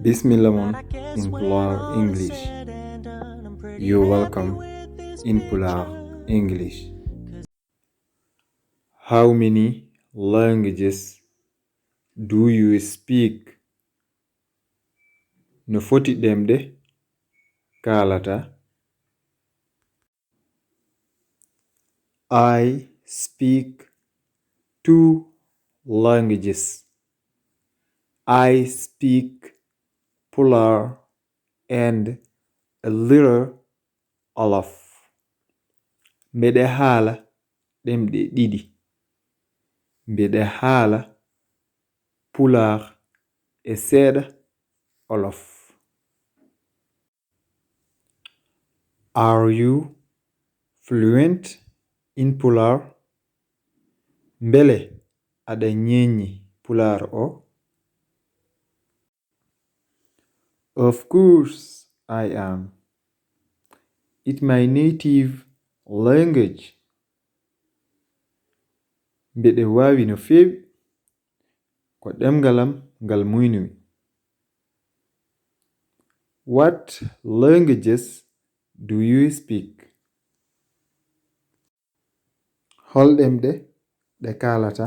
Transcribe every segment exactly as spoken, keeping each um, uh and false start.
Bismillah mon in Pulaar English. You're welcome in Pulaar English. How many languages do you speak? No foti ɗemɗe kaalata? I speak two languages. I speak Pulaar and a little Wolof. Mbeɗe haala ɗemɗe ɗiɗi. Mbeɗe haala Pulaar e seeɗa Wolof. Are you fluent in Pulaar? Mbele aɗa ñeeñi Pulaar o? Of course I am. It's my native language. Mbeɗe waawi no feewi. Ko ɗemngal am ngal muynumi. What languages do you speak? Hol ɗemɗe ɗe kaalata?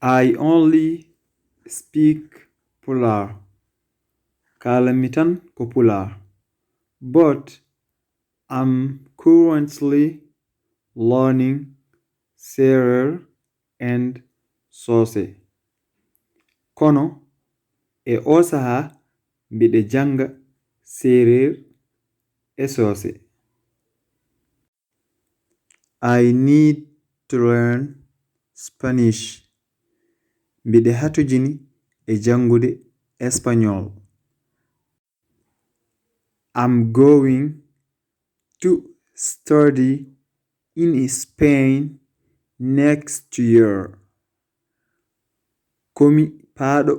I only speak Pulaar. Kaalanmi tan ko Pulaar. But I'm currently learning Seereer and Soose. Kono e oo sahaa mbiɗa jannga Seereer e Soose. I need to learn Spanish. Mbiɗa hatojini e janngude Españool. I'm going to study in Spain next year. Komi paaɗo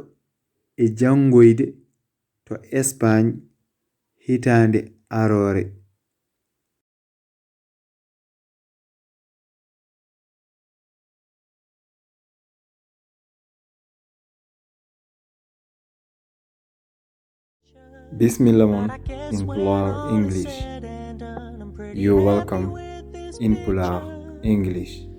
e janngoyde to Espagne hitaande aroore. Bismillah mon in Pulaar English. You're welcome in Pulaar English.